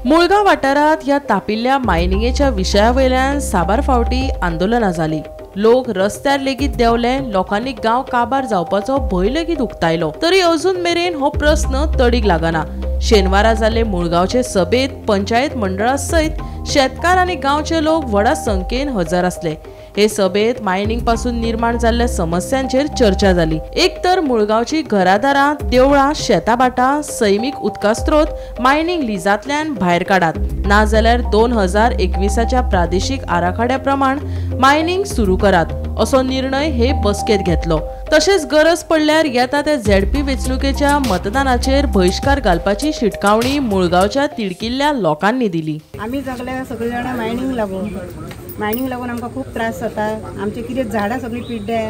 मुळगांव वाठारांत ह्या तापिल्ल्या मायनिंगेच्या विशया वयल्यान साबार फावटी आंदोलनां जाली. लोक रस्त्यार लेगीत देंवले. लोकांनी गांव काबार जावपाचो भंय लेगीत उक्तायलो. तरी अजून मेरेन हो प्रस्न तडीक लागना. शेनवारा जाल्ले मुळगांवचे सभेत पंचायत मंडळा सयत शेतकार आनी गांवचे लोक व्हडा संख्येन हजर आसले. हे सभेत मायनिंग पासून निर्माण जाल्ल्या समस्यांचेर चर्चा जाली. एक तर मुळगांवची घरादारां, देवळां, शेताभाटां, सैमीक उदका स्रोत मायनिंग लिजांतल्यान भायर काडात, नाजाल्यार 2021च्या प्रादेशीक आराखड्या प्रमाण मायनिंग सुरू करात असो निर्णय हे बसकेत घेतलो. तशेंच गरज पडल्यार येता त्या झेडपी वेंचणुकेच्या मतदानाचेर बहिश्कार घालपाची शिटकावणी मुळगांवच्या तिडकिल्ल्या लोकांनी दिली. आमी सगळे सगळे जाणां मायनिंग लागून आमकां खूब त्रास जाता. आमचे कितें झाडां सगळीं पिड्ड्या,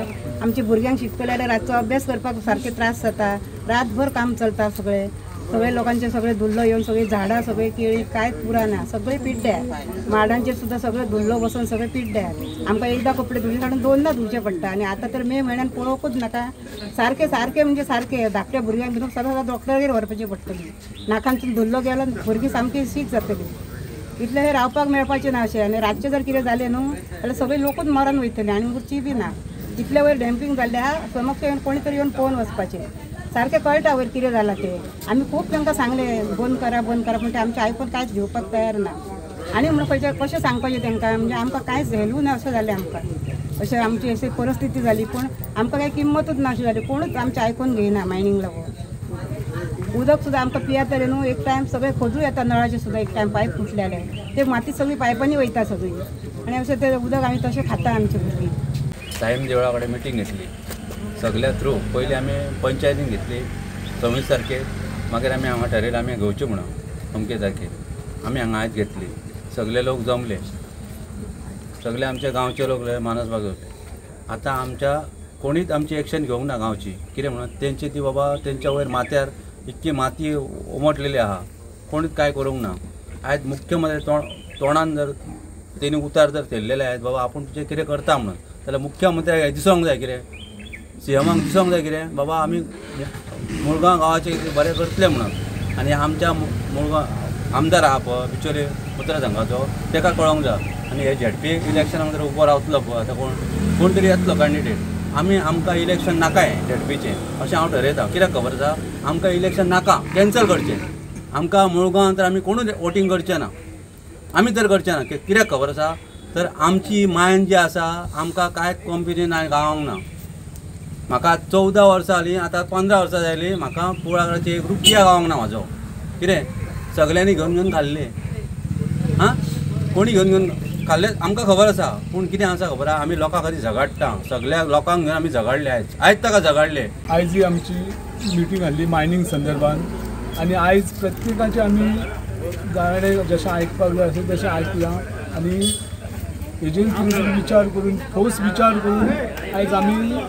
आमच्या भुरग्यांक शिकतले जाल्यार रातचो अभ्यास करपाक सारके त्रास जाता. रातभर काम चलता. सगळे सगळे लोकांचे सगळे धुल्लो येवन सगळीं झाडां सगळीं केळी कांयच उरना, सगळें पिड्ड्या. माडांचेर सुद्दां सगळें धुल्लो बसून सगळें पिड्ड्या. आमकां एकदां कपडे धुवून काडून दोनदां धुवचे पडटा. आनी आतां तर मे म्हयन्यान पळोवंकूच नाका. सारकें सारकें म्हणजे सारकें धाकट्या भुरग्यांक भितर सदां सदां डॉक्टरागेर व्हरपाची पडटली. नाकांतून धुल्लो गेलो भुरगीं सामकी शीक जातली. इतलें हें रावपाक मेळपाचें ना अशें. आनी रातचें जर कितें जालें न्हू जाल्यार सगळे लोकूच मरण वयतले आनी उरची बी ना. इतले वयर डॅम्पींग जाल्लें आहा, समक्ष येवन कोणी तरी येवन पळोवन वचपाचें. सारकें कळटा वयर कितें जालां तें. आमी खूब तांकां सांगलें बंद करा बंद करा, पूण ते आमचें आयकून कांयच घेवपाक तयार ना. आनी म्हणून खंयचें कशें सांगपाचें तांकां, म्हणजे आमकां कांयच व्हॅल्यू ना अशें जालें आमकां. अशें आमची अशी परिस्थिती जाली, पूण आमकां कांय किंमतूच ना अशी जाली. कोणूच आमचें आयकून घेयना मायनींग लागून. उदक सुद्दां आमकां पियातलें न्हू एक टायम सगळें खोदूं येता नळाचें सुद्दां एक टायम पायप फुटलेलें ते माती सगळी पायपांनी वयता सगळी. आनी अशें तें उदक आमी तशें खाता आमचे भुरगीं. साईम देवळा कडेन मिटींग घेतली सगल्या थ्रू. पयलीं आमी पंचायतीन घेतली 26 तारखेर. मागीर आमी हांगा ठरयलें आमी घेवचें म्हणून अमके तारखेर आमी हांगा आयज घेतली. सगळे लोक जमले, सगळे आमच्या गांवचे लोक मानसबाग घेवचे. आतां आमच्या कोणीच आमची एक्शन घेवंक ना गांवची. कितें म्हणून तेंची ती बाबा तेंच्या वयर माथ्यार इतकी माती उमटलेली आहा, कोणीच कांय करूंक ना. आयज मुख्यमंत्री तोंडान जर तेणी उतार जर थेयलेले आयज बाबा आपूण तुजें कितें करता म्हणून, जाल्यार मुख्यमंत्र्याक दिसोंक जाय कितें, सीएमाक दिसोंक जाय कितें बाबा आमी मुळगांव गांवाचें बरें करतले म्हणून. आनी आमच्या मुळगांव आमदार आहा पळय बिचोले मतदारसंघाचो, तेका कळोंक जाय. आनी हे झेडपी इलेक्शनाक जर उबो रावतलो पळय आतां कोण तरी येतलो कॅन्डिडेट, आमी आमकां इलेक्शन नाका हें झेडपीचें अशें हांव ठरयतां. कित्याक खबर आसा, आमकां इलेक्शन नाका, कॅन्सल करचें. आमकां मुळगांव तर आमी कोणूच वोटींग करचें ना, आमी तर करचें ना. कित्याक खबर आसा, तर आमची मायन जी आसा आमकां कांयच कॉम्पिटिशन गावोंक ना. म्हाका 14 वर्सां जालीं, आतां 15 वर्सां जालीं, म्हाका कुळागराचे एक रुपया गावोंक ना म्हाजो. कितें सगल्यांनी घेवन घेवन खाल्लें, आं कोणी घेवन घेवन खाल्लें आमकां खबर आसा. पूण कितें आसा खबर आसा, आमी लोकां खातीर झगडटा, सगल्या लोकांक घेवन आमी झगडले. आयज ताका झगडले. आयज ही आमची मिटींग आसली मायनींग संदर्भान. आनी आयज प्रत्येकाचे आमी गाणे जशें आयकपाक जाय अशें तशें आयकलां. आनी हेजेर कितें विचार करून, ठोस विचार करून आयज आमी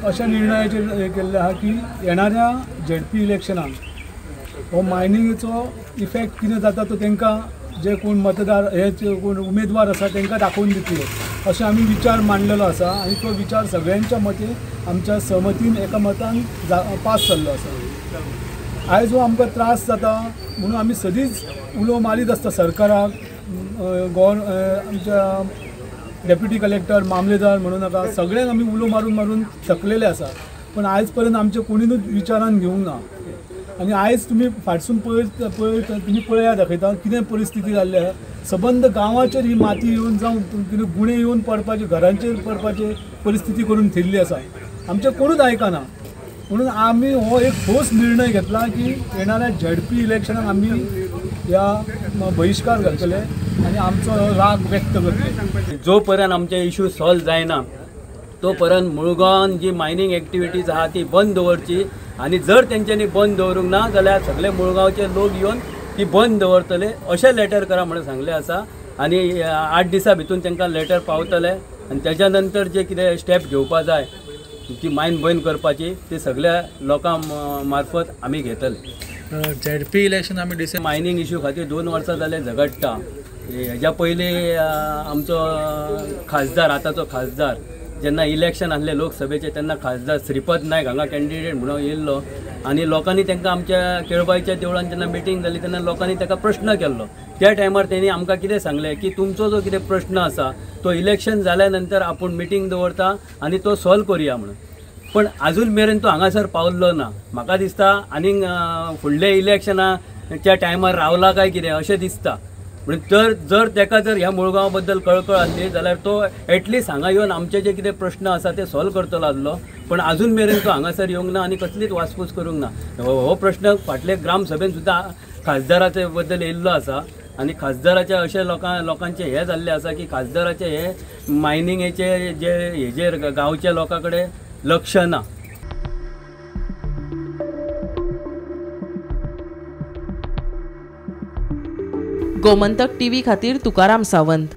अशा निर्णयाचेर हें केल्लें आहा की येणाऱ्या झेडपी इलेक्शनाक हो मायनिंगेचो इफेक्ट कितें जाता तो तांकां जे कोण मतदार हे कोण उमेदवार आसा तांकां दाखोवन दितले अशें आमी विचार मांडलेलो आसा. आनी तो विचार सगळ्यांच्या मते आमच्या सहमतीन एका मतान पास जाल्लो आसा. आयज हो आमकां त्रास जाता म्हणून आमी सदींच उलो मारीत आसता सरकाराक, आमच्या डेप्युटी कलेक्टर, मामलेदार म्हणून नाका, सगळ्यांक आमी उलो मारून मारून थकलेले आसा. पूण आयज पर्यंत आमचे कोणीनूच विचारान घेवंक ना. आनी आयज तुमी फाटसून पळयत पळयत तुमी पळया दाखयता कितें परिस्थिती जाल्ली आसा. सबंद गांवाचेर ही माती येवन जावं कितें गुणे येवन पडपाची, घरांचेर पडपाची परिस्थिती करून थेयल्ली आसा. आमचें कोणूच आयकना. म्हणून आमी हो एक ठोस निर्णय घेतला की येणाऱ्या झेडपी इलेक्शनाक आमी ह्या बहिश्कार घालतले आनी आमचो राग व्यक्त करतले. जो पर्यंत आमचे इशू सॉल्व जायना तो पर्यंत मुळगांवान जी मायनींग एक्टिविटीज आहा ती बंद दवरची. आनी जर तेंच्यांनी बंद दवरूंक ना जाल्यार सगळे मुळगांवचे लोक येवन ती बंद दवरतले अशें लेटर करा म्हणून सांगलें आसा. आनी 8 दिसां भितून तांकां लेटर पावतले आनी तेज्या नंतर जे कितें स्टेप घेवपा जाय ती मायन बंद करपाची ती सगळ्या लोकां मार्फत आमी घेतले. झेडपी इलेक्शन आमी डिसेंबर मायनींग इश्यू खातीर 2 वर्सां जाले झगडटा. हेज्या पयलीं आमचो खासदार, आतांचो खासदार, जेन्ना इलेक्शन आसलें लोकसभेचें तेन्ना खासदार श्रीपद नायक हांगा कॅन्डिडेट म्हणून येयल्लो. आनी लोकांनी तांकां आमच्या केळबायच्या देवळान जेन्ना मिटींग जाली तेन्ना लोकांनी ताका प्रश्न केल्लो. त्या टायमार तेणी आमकां कितें सांगलें की तुमचो जो कितें प्रश्न आसा तो इलेक्शन जाल्या नंतर आपूण मिटींग दवरता आनी तो सॉल्व करुया म्हणून. पण आजून मेरेन तो हांगासर पावल्लो ना. म्हाका दिसता आनीक फुडल्या इलेक्शनाच्या टायमार रावला काय कितें अशें दिसता. म्हणजे जर ताका जर ह्या मुळगांव बद्दल कळकळ आसली जाल्यार तो एटलिस्ट हांगा येवन आमचे जे कितें प्रश्न आसा ते सॉल्व करतलो आसलो. पण आजून मेरेन तो हांगासर येवंक ना आनी कसलीच वासपूस करूंक ना. हो प्रश्न फाटले ग्रामसभेन सुद्दां खासदाराचे बद्दल येयल्लो आसा आनी खासदाराचे अशे लोकांचे हे जाल्ले आसा की खासदाराचे हे मायनिंगेचे जे हेजेर गांवच्या लोकां कडेन लक्ष ना. गोमंतक टीव्ही खातीर तुकाराम सावंत.